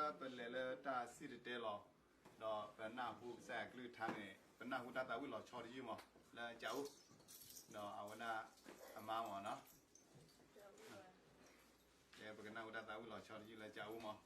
ပလဲၤလၢတၢ်စံၣ်တဲၤတဲလီၤ, ဒီးပနၢ်ဟူကစၢ်ယွၤကလုၢ်ကထါန့ၣ် ပနၢ်ဟူတၢ်သးဝံၣ်လီၤဆီတယုၢ်မး လၢကၠးအူ, ဒီးအဝဲဒၣ်အမါမးနီၤ, ပကနၢ်ဟူတၢ်သးဝံၣ်လီၤဆီတယုၢ်လၢကၠးအူမး.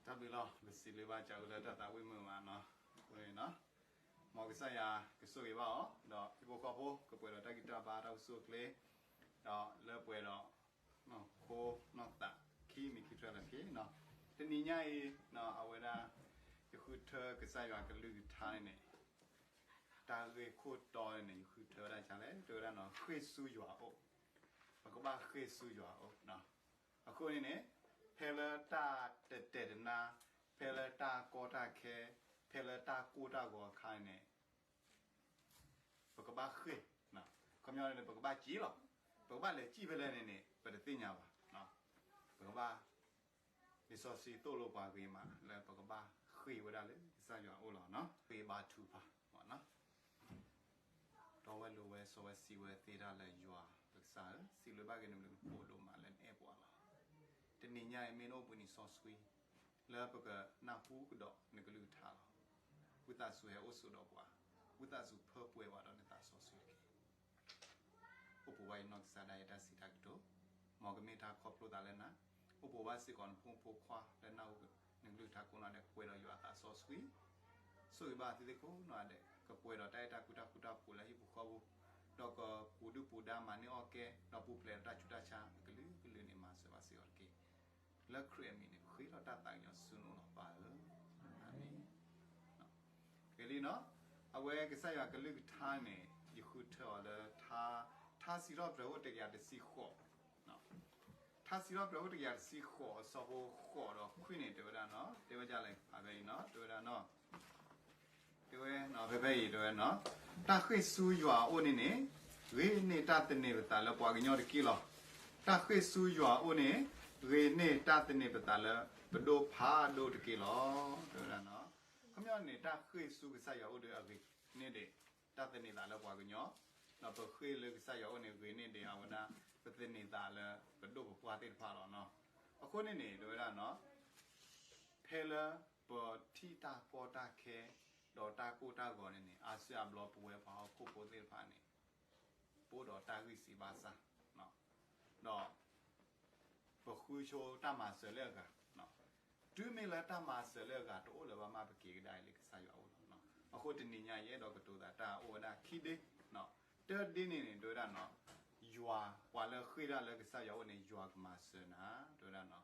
တၢ်ဘျုးလီၤ. ပစံးဘျုးဘၣ်ကၠးအူလၢတၢ်သးဝံၣ်မုာ်မးနီၤ. အဃိန့ၣ် မ်ကစၢ်ယွၤကဆိၣ်ဂ့ၤဘၣ်အီၤ, ဒီးဟံၣ်ဖိဃီဖိကပှဲၤဒီးတၢ်ဂံၢ်တၢ်ဘါတၢ်အိၣ်ဆူၣ်အိၣ်ချ့, ဒီးလၢပှဲၤဒီး ခိၣ်နၢ်သးခံမံၤခံထွဲလၢခံနီၤ. တနံၤညါအံၤ အဝဲဒၣ် ယဃုထၢကစၢ်ယွၤကလုၢ်ကထါန့ၣ်န့ၣ် တၢ်ဂ့ၢ်ခိၣ်တီန့ၣ်န့ၣ် ယဃုထၢဝဲဒၣ်ဒ်လဲၣ်, တဲဝဲဒၣ်နီၤ ဃ့ၢ်ဆူယွၤအအိၣ်, ပကဘၣ်ဃ့ၢ်ဆူယွၤအအိၣ်. အဃိန့ၣ်န့ၣ် ဖဲလၢတၢ်တတဲာ်တနါ, ဖဲလၢတၢ်ကီတၢ်ခဲ, ဖဲလၢတၢ်ကိၢ်တၢ်ဂီၤအခါန့ၣ်န့ၣ် ပကဘၣ်ဃ့ၢ်, ခီပညီန့ၣ် ပကဘၣ်စံၣ်လီၤ, ပကဘၣ်လဲၤစံၣ်ဖဲလဲၣ်န့ၣ်န့ၣ် ပတသ့ၣ်ညါဘၣ်. ပကဘၣ် လံာ်စီဆှံသိၣ်လိပှၤဂ့ၤမး လၢပကဘၣ်ဃ့ၢ်ဝဲဒၣ်လၢကစၢ်ယွၤအအိၣ်လီၤ. ဃ့ၢ်ဘါထုကဖၣ်, တီဝဲလိၤဝဲစီဝဲစံးဝဲသ့တၢ်လၢယွၤပကစၢ်ဧၢ, စံးဘျုးဘၣ်က့ၤနဘျုးနဖှိၣ်ဒိၣ်မးလၢနအဲၣ်ပှၤလီၤ. တနံၤညါအံၤမ့ၢ်နအိၣ်ဘှံးနံၤစီဆှံ လၢပကနၢ်ဟူကဒီးနကလုၢ်ကထါလီၤ. ဝံသးစူၤဟဲအိၣ်ဆိးဒီးပှၤ, ဝံသးစူၤဖၢပှဲၤပှၤဒီးနသးစီဆှံတက့ၢ်. အိၣ်ပှဲၤဘၣ်ယနီၢ်ကစၢ်ဒၣ်ယဲတၢ်စံးတၢ်ကတိၤ, မ်ကမ့ၢ်တၢ်ခီဖျိသးလၢနၤ, အိၣ်ပှဲၤဘၣ်စ့ၢ်ကီးနဖိမုၣ်ဖိခွါလၢနၢ်ဟူနကလုၢ်ကထါကိးနီၢ်ဒဲး ကပှဲၤဒီးယွၤအသးစီဆှံ, ဆိၣ်ဂ့ၤဘၣ်သုသ့ၣ်ကိးနီၢ်ဒဲး ကပှဲၤဒီးတၢ်အဲၣ်တၢ်ကွံတၢ်ဃူတၢ်ဖိးလၢဟံၣ်ဖိဃီဖိ, ဒီးကပူၤဒုၣ်ပူၤဒါမၤန့ၢ်အီၣ်ကဲ, ဒီးပူၤဖျဲးဒီးတၢ်ဆူးတၢ်ဆါအကလုာ်ကလုာ်န့ၣ် မၤစၢၤဘၣ်စ့ၢ်ကီးတက့ၢ်. လၢခရံာ်အမံၤန့ၣ် ပဃ့ထီၣ်တၢ်သး ကစၢ်ယွၤကဆိၣ်ဂ့ၤဆိၣ်ဝါနၤလၢတၢ်လၢယွၤစုနအိၣ်လီၤပၢ်ဧၢ, အၤမ့ၣ်. ဂ့ၤလံနီၤ, အဝဲကစၢ်ယွၤကလုၢ်ကထါန့ၣ် ယဃုထၢအီၤလၢ ထါစံးထီၣ်ပတြၢၤအိၣ်တကယၤတဆံဃိး, ထါစံးထီၣ်ပတြၢၤအိၣ်တကယၤတဆံဃိး အဆၢဖိဃိးဒီးခွံန့ၣ် တဲဝဲဒၣ်နီၤ, တဲဝဲဒ်လဲၣ် ဖဲအံၤနီၤ, တဲဝဲဒၣ်နီၤ, တဲဝဲ ဖဲဖဲအံၤတဲဝဲနီၤ, တၢ်ဃ့ၢ်ဆူယွၤအအိၣ်န့ၣ်န့ၣ် ဂ့ၤန့ၢ်တၢ်သန့ၤပသးလၢပှၤကညီတက့ၢ်လီၤ. တၢ်ဃ့ၢ်ဆူယွၤအအိၣ်န့ၣ် ဂ့ၤန့ၢ်တၢ်သန့ၤပသးလၢပဒိၣ်ဖးဒိၣ်တက့ၢ်လီၤ တဲဝဲဒၣ်နီၤ. ခီပညီန့ၣ် တၢ်ဃ့ၢ်ဆူကစၢ်ယွၤအအိၣ်ဒီးအဂ့ၤန့ၢ်ဒံး တၢ်သန့ၤသးလၢပှၤကညီ, ဒီးပဃ့ၢ်လၢကစၢ်ယွၤအအိၣ်န့ၣ် ဂ့ၤန့ၢ်ဒံးအဝဲဒၣ် ပသန့ၤသးလၢပဒိၣ်ပပှၢ်သ့ၣ်တဖၣ်လီၤနီၤ. အဃိန့ၣ်န့ၣ် တဲဝဲဒၣ်နီၤ, ဖဲလၢပထံၣ်တၢ်ကီတၢ်ခဲ ဒီးတၢ်ကိၢ်တၢ်ဂီၤန့ၣ်န့ၣ် အါစုအါဘျီပဝဲပှၤဟီၣ်ခိၣ်ဖိသ့ၣ်တဖၣ်န့ၣ် ပအိၣ်ဒီးတၢ်ဂံၢ်စၢ်ဘါစၢ်, ဒီး ပဃုဆိတၢ်မၤစၢၤလၢအဂၤ, တုၤမ့ၢ်လၢတၢ်မၤစၢၤလၢအဂၤတအိၣ်လၢၤဘၣ်မး ပက့ၤကဒါအံၤလၢကစၢ်ယွၤအအိၣ်လီၤ. အဃိတနံၤညါယအဲၣ်ဒိးကတိၤသးတၢ်အိၣ်ဝဲဒၣ်ခံဒ့, တၢ်ဒ့န့ၣ်န့ၣ် တဲဝဲဒၣ်နီၤ, ယွၤ ပှၤလၢဃ့ၢ်တၢ်လၢကစၢ်ယွၤအအိၣ်န့ၣ် ယွၤကမၤစၢၤနၤ, တဲဝဲဒၣ်နီၤ,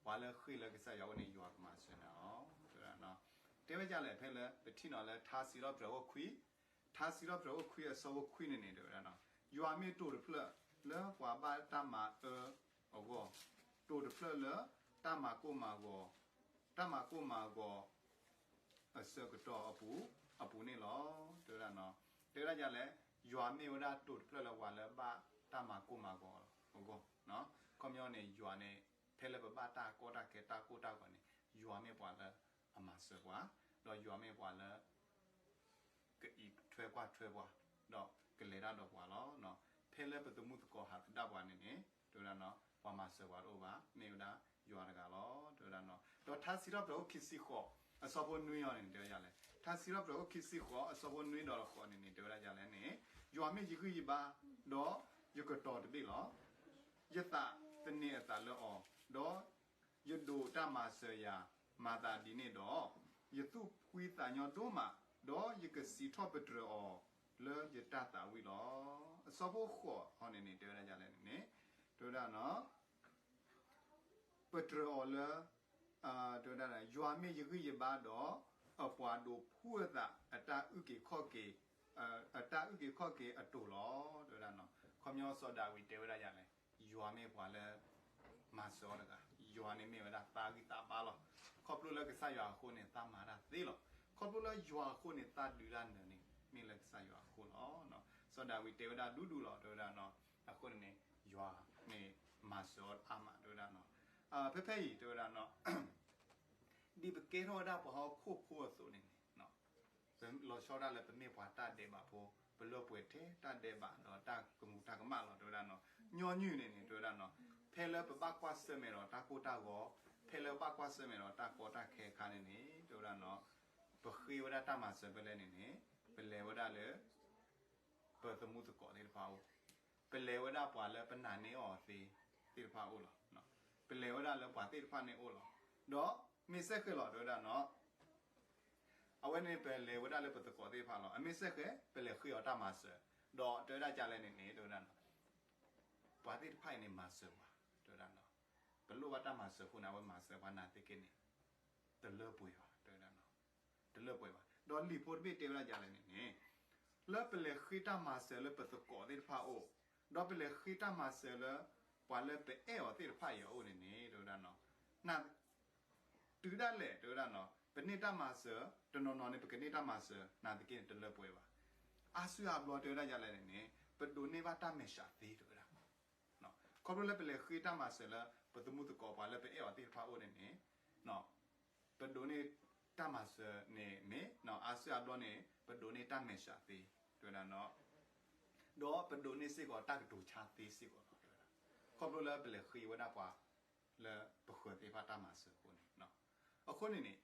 ပှၤလၢဃ့ၢ်လၢကစၢ်ယွၤအအိၣ်န့ၣ် ယွၤကမၤစၢၤနၤလီၤ, တဲဝဲဒၣ်နီၤ. တဲဝဲဒ်လဲၣ် ဖဲလၢပထံၣ်နီၤလၢထါစံးထီၣ်ပတြၢၤအိၣ်ခွံ ထါစံးထီၣ်ပတြၢၤအိၣ်ခွံအဆၢဖိခွံန့ၣ်န့ၣ် တဲဝဲဒၣ်နီၤ, ယွၤမ့ၢ်တိာ်တဖျၢၣ်လၢပှၤဘၣ်တၢ်မၤအၢအဂီၢ်, တိာ်တဖျၢၣ်လၢတၢ်မၤကိၢ်မၤဂီၤ, တၢ်မၤကိၢ်မၤဂီၤ အဆၢကတီၢ်အပူၤ, အပူၤန့ၣ်လီၤ, တဲဝဲဒၣ်နီၤ. တဲဝဲဒ်လဲၣ်, ယွၤမ့ၢ်ဝဲဒၣ်တိာ်တဖျၢၣ်လၢပှၤလၢဘၣ်တၢ်မၤကိၢ်မၤဂီၤအဂီၢ်, ခီပညီန့ၣ် ယွၤန့ၣ် ဖဲလၢပဘၣ်တၢ်ကီတၢ်ခဲတၢ်ကိၢ်တၢ်ဂီၤန့ၣ် ယွၤမ့ၢ်ပှၤလၢအမၤစၢၤပှၤ, ဒီးယွၤမ့ၢ်ပှၤလၢ ကအံးထွဲကွၢ်ထွဲပှၤ, ဒီးကလဲၤတၢ်ဒီးပှၤလီၤ. ဖဲလၢပသမူသကိးဟးသဒၣ်ပှၤန့ၣ်န့ၣ် တဲဝဲဒၣ်နီၤ, ပှၤမၤစၢၤပှၤတအိၣ်ဘၣ်, မ့ၢ်ဝဲဒၣ်ယွၤတဂၤလီၤ, တဲဝဲဒၣ်နီၤ. ဒီးထါစံးထီၣ်ပတြၢၤအိၣ်ခံဆံဃိး အဆၢဖိနွံအံၤန့ၣ် တဲဝဲဒ်လဲၣ်, ထါစံးထီၣ်ပတြၢၤအိၣ်ခံဆံဃိး အဆၢဖိနွံဒီးဃိးန့ၣ်န့ၣ် တဲဝဲဒ်လဲၣ်န့ၣ်, ယွၤမ့ၢ်ယဂံၢ်ယဘါ, ဒီးယကတီၤတဘ့ၣ်လီၤ. ယသးသန့ၤအသးလၢအီၤ, ဒီး ယဒိးတၢ်မၤစၢၤယၤ, မၤသးဒ်န့ၣ်ဒီး, ယသူၣ်ဖှံသးညီဒိၣ်မး, ဒီးယကစံးထီၣ်ပတြၢၤအီၤလၢယတၢ်သးဝံၣ်လီၤ. အဆၢဖိဃိးအံၤန့ၣ်န့ၣ် တဲဝဲဒ်လဲၣ်န့ၣ်န့ၣ်, တဲဝဲဒၣ်နီၤ, ပတြၢၤအီၤလၢ တဲဝဲဒၣ် ယွၤမ့ၢ်ယဂံၢ်ယဘါဒီး အပှၤဒိးဖှူအသး အတၢ်အုၣ်က့ၤခီၣ်က့ၤ, အတၢ်အုၣ်က့ၤခီၣ်က့ၤအတိၤလီၤ, တဲဝဲဒၣ်နီၤ. ခီပညီစီၤဒၤဝံးတဲဝဲဒၣ်ယၤလဲၣ်, ယွၤမ့ၢ်ပှၤလၢ မၤစၢၤအီၤတဂၤ, ယွၤန့ၣ်မ့ၢ်ဝဲဒၣ်သးဂံၢ်သးဘါလီၤ. ခီဖျိလၢကစၢ်ယွၤအဃိန့ၣ် သးမၤတၢ်သ့လီၤ. ခီဖျိလၢယွၤအဃိန့ၣ် သးဒုးတၢ်နၢၤန့ၣ် မ့ၢ်လၢကစၢ်ယွၤအဃိလီၤ. စီၤဒၤဝံးတဲဝဲဒၣ်ဒူဒူလီၤ တဲဝဲဒၣ်နီၤ, အဃိန့ၣ်န့ၣ် ယွၤန့ၣ်မၤစၢၤအီၤအါမး တဲဝဲဒၣ်နီၤ. ဖဲဖဲအံၤတဲဝဲဒၣ်နီၤ, ဒ်ပကဲထီၣ်ဝဲဒၣ်ပှၤဟီၣ်ခိၣ်ဖိအသိးန့ၣ်န့ၣ် လီၤဆီဒၣ်လၢပမ့ၢ်ပှၤတၢ်ဒဲးဘးဖိ, ပလၢပှဲၤထဲတၢ်ဒဲးဘးဒီးတၢ်ကမူၤတၢ်ကမၣ်လီၤ တဲဝဲဒၣ်နီၤ. ညီနုၢ်န့ၣ်န့ၣ် တဲဝဲဒၣ်နီၤ, ဖဲလၢပဘၣ်ကွၢ်ဆၢၣ်မဲာ်ဒီးတၢ်ကိၢ်တၢ်ဂီၤ, ဖဲလၢပဘၣ်ကွၢ်ဆၢၣ်မဲာ်ဒီးတၢ်ကီတၢ်ခဲအခါန့ၣ်န့ၣ် တဲဝဲဒၣ်နီၤ, ပဃ့ဝဲဒၣ်တၢ်မၤစၢၤဖဲလဲၣ်န့ၣ်န့ၣ် ပလဲၤဝဲဒၣ်လၢ ပသမူသကိးသ့ၣ်တဖၣ်အအိၣ်, ပလဲၤဝဲဒၣ်ပှၤလၢပနာ်န့ၢ်အီၤသ့ သ့ၣ်တဖၣ်အအိၣ်လီၤ. ပလဲၤဝဲဒၣ်လၢပှၤသ့ၣ်တဖၣ်န့ၣ်အအိၣ်လီၤ. ဒီးမ့ၢ်စ့ၢ်ကီးလီၤ တဲဝဲဒၣ်နီၤ, အဝဲန့ၣ်ပလဲၤဝဲဒၣ်လၢပသကိးသ့ၣ်တဖၣ်လီၤ. အမ့ၢ်စ့ၢ်ကီး ပလဲၤဃ့အီၤတၢ်မၤစၢၤ, ဒီးတဲဝဲဒၣ်ဒ်လဲၣ်န့ၣ်န့ၣ် တဲဝဲဒၣ်နီၤ, ပှၤသ့ၣ်တဖၣ်အံၤန့ၣ်မၤစၢၤပှၤ, တဲဝဲဒၣ်နီၤ, ပလိၣ်ဘၣ်တၢ်မၤစၢၤအဃိန့ၣ် အဝဲမၤစၢၤပှၤနာ်သက့န့ၣ် တလၢပှဲၤဘၣ် တဲဝဲဒၣ်နီၤ, တလၢပှဲၤဘၣ်. ဒီးလံာ်ဖိတဘ့ၣ်တဲဝဲဒၣ်ဒ်လဲၣ်န့ၣ်န့ၣ်, လၢပလဲၤဃ့တၢ်မၤစၢၤလၢပသကိးသ့ၣ်တဖၣ်အအိၣ်, ဒီးပလဲၤဃ့တၢ်မၤစၢၤလၢ ပှၤလၢပအဲၣ်အီၤသ့ၣ်တဖၣ်အံၤအအိၣ်န့ၣ်န့ၣ် တဲဝဲဒၣ်နီၤ, တုၤဒၣ်လဲာ် တဲဝဲဒၣ်နီၤ, ပန့ၢ်တၢ်မၤစၢၤ, တနီၤနီၤန့ၣ် ပကန့ၢ်တၢ်မၤစၢၤ နာ်သက့န့ၣ် တလၢပှဲၤဘၣ်. အါစုအါဘျီတဲဝဲဒၣ်ဒ်လဲၣ်န့ၣ်န့ၣ် ပဒိးန့ၢ်ဘၣ်တၢ်မဲာ်ဆှးသ့ တဲဝဲဒၣ်. ခီဖျိလၢပလဲၤဃ့တၢ်မၤစၢၤလၢ ပသမူသကိးပှၤလၢပအဲၣ်အီၤသ့ၣ်တဖၣ်အအိၣ်န့ၣ်န့ၣ်, ပဒိးန့ၢ်တၢ်မၤစၢၤန့ၣ်မ့ၢ်, အါစုအါဘျီန့ၣ် ပဒိးန့ၢ်တၢ်မဲာ်ဆှးသ့ တဲဝဲဒၣ်နီၤ, ဒီးပဒိးန့ၢ်စ့ၢ်ကီးတၢ်ကတိၤဆါသ့စ့ၢ်ကီးလီၤ တဲဝဲဒၣ်. ခီဖျိလၢပလဲၤဃ့ဝဲဒၣ်ပှၤ လၢပဃၢၤသ့ၣ်တဖၣ်တၢ်မၤစၢၤအဃိန့ၣ်, အဃိန့ၣ်န့ၣ်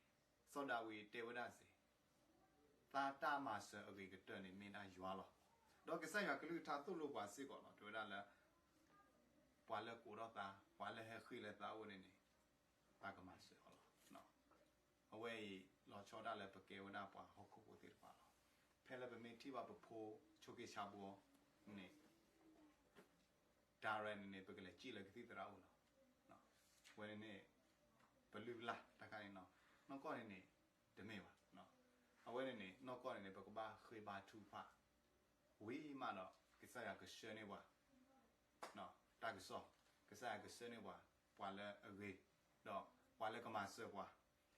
စီၤဒၤဝံးတဲဝဲဒၣ်စ့ၢ်, သးတၢ်မၤစၢၤအဂ့ၤကတၢၢ်န့ၣ်မ့ၢ်ဒၣ်ယွၤလီၤ. ဒီးကစၢ်ယွၤကလုၢ်ကထါသိၣ်လိပှၤစ့ၢ်ကီးလီၤ တဲဝဲဒၣ်လၢ ပှၤလၢကိးထီၣ်သး, ပှၤလၢဟဲဃ့လၢသးအအိၣ်န့ၣ်န့ၣ် သးကမၤစၢၤအီၤလီၤ. အဝဲအံၤ လီၤဆီဒၣ်လၢပကဲဝဲဒၣ်ပှၤဟီၣ်ခိၣ်ဖိသ့ၣ်တဖၣ်လီၤ. ဖဲလၢပမ့ၢ်ထံၣ်ဘၣ်ပဖိဆိးက့ဆါဘှီန့ၣ် တၢ်ရဲၣ်န့ၣ်န့ၣ် ပကလဲၤစံၣ်လၢကသံၣ်သရၣ်အိၣ်လီၤ. ဝဲန့ၣ်န့ၣ် ပလုၢ်ပလၢ်တၢ် နီၢ်ကီၢ်န့ၣ်န့ၣ် တမ့ၢ်ဘၣ်. အဝဲန့ၣ်န့ၣ် နီၢ်ကီၢ်န့ၣ်န့ၣ် ပကဘၣ်ဃ့ဘါထုကဖၣ် ဝံၤမးဒီး ကစၢ်ယွၤကဆှၢန့ၢ်ပှၤ တၢ်ကစီၣ်, ကစၢ်ယွၤကဆှၢန့ၢ်ပှၤ ပှၤလၢအဂ့ၤ, ဒီးပှၤလၢကမၤစၢၤပှၤ,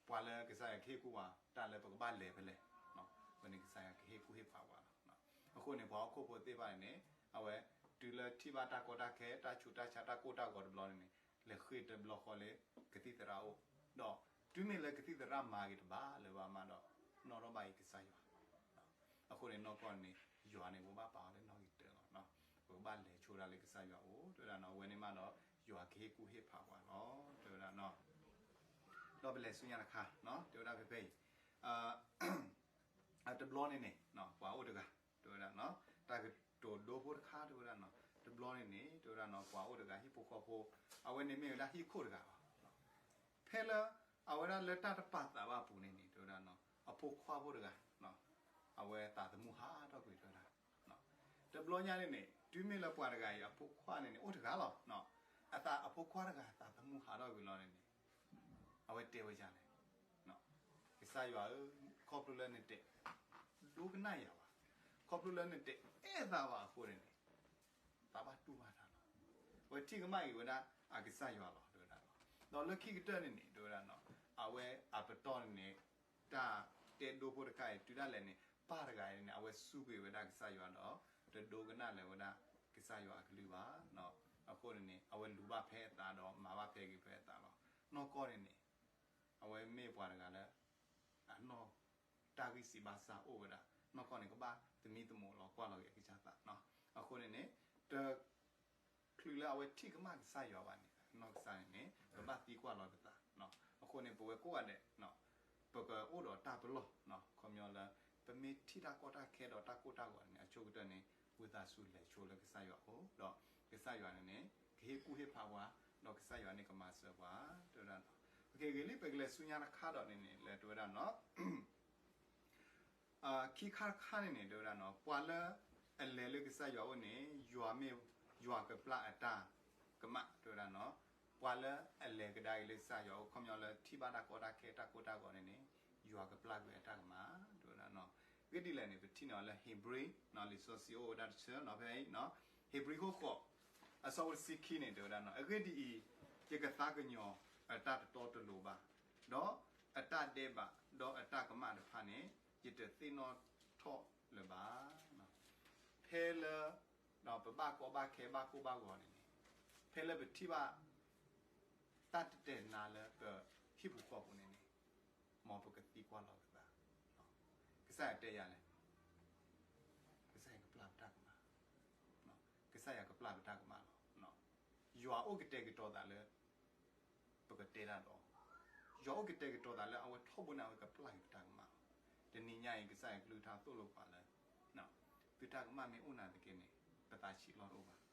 ပှၤလၢကစၢ်ယွၤကဟ့ၣ်ကူၣ်ပှၤ တၢ်လၢပကဘၣ်လဲၤဖဲလဲၣ်, အဝဲန့ၣ်ကစၢ်ယွၤကဟ့ၣ်ကူၣ်ဟ့ၣ်ဖးပှၤလီၤ. အဃိန့ၣ် ပှၤဟီၣ်ခိၣ်ဖိသ့ၣ်တဖၣ်န့ၣ်န့ၣ် အဝဲ တုၤလၢထံၣ်ဘၣ်တၢ်ကီတၢ်ခဲ တၢ်ဆူးတၢ်ဆါ တၢ်ကိၢ်တၢ်ဂီၤတဘျီန့ၣ်န့ၣ် လဲၤဃ့တဘျီဃီလၢကသံၣ်သရၣ်အအိၣ်, ဒီးတုၤမ့ၢ်လၢကသံၣ်သရၣ်မၤဂ့ၤတဘၣ်လၢၤဘၣ်မးဒီး နီၣ်ထီၣ်ဘၣ်အံၤကစၢ်ယွၤ အဃိန့ၣ် နီၢ်ကီၢ်န့ၣ် ယွၤန့ၣ် ပဘၣ်ပာ်အီၤလၢနီၣ်ဂံၢ်တၢလီၤ. ပကဘၣ်လဲၤဆိဒၣ်လၢကစၢ်ယွၤအအိၣ် တဲဝဲဒၣ်နီၤ, အဝဲန့ၣ်မးဒီး ယွၤကဟ့ၣ်ကူၣ်ဟ့ၣ်ဖးပှၤလီၤ တဲဝဲဒၣ်နီၤ. ဒီးပလဲၤဆူညါတခါ တဲဝဲဒၣ်ဖဲဖဲအံၤ တဘျီန့ၣ်န့ၣ် ပှၤအိၣ်တဂၤ တဲဝဲဒၣ်နီၤ, တၢ်ကတိၤဒိဖိတခါ တဲဝဲဒၣ်နီၤ, တဘျီန့ၣ်န့ၣ် တဲဝဲဒၣ်နီၤ ပှၤအိၣ်တဂၤ ဟံၣ်ဖိဃီဖိ အဝဲန့ၣ်မ့ၢ်ဝဲဒၣ်ဟံၣ်ခိၣ်တဂၤလီၤ. ဖဲလၢ အဝဲဒၣ်လၢတၢ်တပာ်သးဘၣ်အပူၤန့ၣ်န့ၣ် တဲဝဲဒၣ်နီၤ အဖိခွါဖိတဂၤ အဝဲသးသမူဟးထီၣ်ကွံာ်တဲဝဲဒၣ်, တဘျီညါန့ၣ်န့ၣ် တုၤမ့ၢ်လၢပှၤတဂၤအံၤ အဖိခွါန့ၣ်န့ၣ် အိၣ်တဂၤလီၤ. အသးအဖိခွါတဂၤ သးသမူဟးထီၣ်ကွံာ်လီၤန့ၣ်န့ၣ် အဝဲတဲဝဲဒ်လဲၣ်, ကစၢ်ယွၤဧၢ, ခီဖျိလၢနတဲ ဒိကနၣ်ယၤဘၣ်, ခီဖျိလၢနတအဲၣ်သးဘၣ်အဃိန့ၣ်န့ၣ် သးဘၣ်တူၢ်ဘၣ်တၢ်လီၤ. အဝဲထံၣ်ကမၣ်က့ၤဝဲဒၣ်အကစၢ်ယွၤလီၤ တဲဝဲဒၣ်လီၤ. ဒီးလၢခံကတၢၢ်န့ၣ်န့ၣ် တဲဝဲဒၣ်နီၤ အဝဲအပတီၢ်န့ၣ်န့ၣ် တၢ်တဲဒိဖိတခါအံၤ တုၤဒၣ်လဲာ်န့ၣ် ပၢ်တဂၤအံၤန့ၣ် အဝဲစူးကွံာ်ဝဲဒၣ်ကစၢ်ယွၤဒီး တဒိကနၣ်လၢၤဝဲဒၣ်ကစၢ်ယွၤအကလုၢ်ဘၣ်. အဃိန့ၣ်န့ၣ် အဝဲလူၤဘၣ်ဖဲအသးဒီးမၤဘၣ်ဖဲအဂ့ၤဖဲအသးလီၤ. နီၢ်ကီၢ်န့ၣ်န့ၣ် အဝဲမ့ၢ်ပှၤတဂၤလၢ အနီၢ် တၢ်ဂံၢ်စၢ်ဘါစၢ်အိၣ်ဝဲဒၣ် နီၢ်ကီၢ်န့ၣ် ကဘၣ်သမံသမိးလီၤကွၢ်လီၤက့ၤအကစၢ်သးနီၤ. အဃိန့ၣ်န့ၣ် တချုးလၢအဝဲထံၣ်ကမၣ်ကစၢ်ယွၤဘၣ်န့ၣ် အနီၢ်ကစၢ်န့ၣ်န့ၣ် ကဘၣ်သံကွၢ်လီၤက့ၤသး. အဃိန့ၣ် ပဝဲကိးဂၤဒဲး ပကအိၣ်ဒီးတၢ်ပလီၢ် ခီပညီလၢ ပမ့ၢ်ထံၣ်တၢ်ကီတၢ်ခဲဒီးတၢ်ကိၢ်တၢ်ဂီၤန့ၣ် အဆိကတၢၢ်န့ၣ် ဝံသးစူၤလဲၤဆိလၢကစၢ်ယွၤအအိၣ် ဒီးကစၢ်ယွၤန့ၣ်န့ၣ် ကဟ့ၣ်ကူၣ်ဟ့ၣ်ဖးပှၤ ဒီးကစၢ်ယွၤန့ၣ်ကမၤစၢၤပှၤ တဲဝဲဒၣ်နီၤ. ဂ့ၤလံ ပကလဲၤဆူညါတခါဒီးန့ၣ်န့ၣ် လၢတဲဝဲဒၣ်နီၤ ခံခါတခါန့ၣ်န့ၣ် တဲဝဲဒၣ်နီၤ ပှၤလၢအလဲၤလၢကစၢ်ယွၤအအိၣ်န့ၣ် ယွၤမ့ၢ်ယွၤကပျၢ်အတၢ်ကမၣ် တဲဝဲဒၣ်နီၤ. ပှၤလၢအလဲၤကဒါက့ၤလၢကစၢ်ယွၤအအိၣ် ခီပညီလၢထံၣ်ဘၣ်တၢ်ကီတၢ်ခဲတၢ်ကိၢ်တၢ်ဂီၤန့ၣ်န့ၣ် ယွၤကပျၢ်ကွံာ်အတၢ်ကမၣ် တဲဝဲဒၣ်နီၤ. အဂ့ၢ်ဒ်လဲၣ်န့ၣ် ပထံၣ်န့ၢ်အီၤလၢ Hebrew နီၤ လံာ်စီဆှံအိၣ်ဝဲဒၣ်တဆၢနီၤ ဖဲအံၤ Hebrew ခိၣ်ဃိး အဆၢဖိတဆံခံန့ၣ် တဲဝဲဒၣ်နီၤ အဂ့ၢ်ဒ်အံၤ, ယကသးကညီၤအတၢ်တတီတလိၤဘၣ်, ဒီးအတၢ်ဒဲးဘး, ဒီးအတၢ်ကမၣ်တဖၣ်န့ၣ် ယတသ့ၣ်နီၣ်ထီၣ်လၢၤဘၣ်. ဖဲလၢ ပဘၣ်ကီဘၣ်ခဲဘၣ်ကိၢ်ဘၣ်ဂီၤန့ၣ်န့ၣ် ဖဲလၢပထံၣ်ဘၣ် တၢ်တတဲာ်နါလၢပဟံၣ်ပူၤဃီပူၤန့ၣ်န့ၣ် မ်ပကသံကွၢ်လီၤပသး, ကစၢ်ယွၤတဲယၤလဲၣ်, ကစၢ်ယွၤကပျၢ်ပတၢ်ကမၣ်, ကစၢ်ယွၤကပျၢ်ပတၢ်ကမၣ်လီၤ. ယွၤအိၣ်ကတဲာ်ကတီၤသးလၢ ပကတဲတၢ်ဒီး ယွၤအိၣ်ကတဲာ်ကတီၤသးလၢအဝဲထီဘိန့ၣ် အဝဲကပျၢ်က့ၤပတၢ်ကမၣ်လီၤ. တနံၤညါအံၤ ကစၢ်ယွၤကလုၢ်ကထါသိၣ်လိပှၤလၢ သုတၢ်ကမၣ်မ့ၢ်အိၣ်နာ်သက့န့ၣ် ပသးဆံးလီၢ်တအိၣ်ဘၣ်.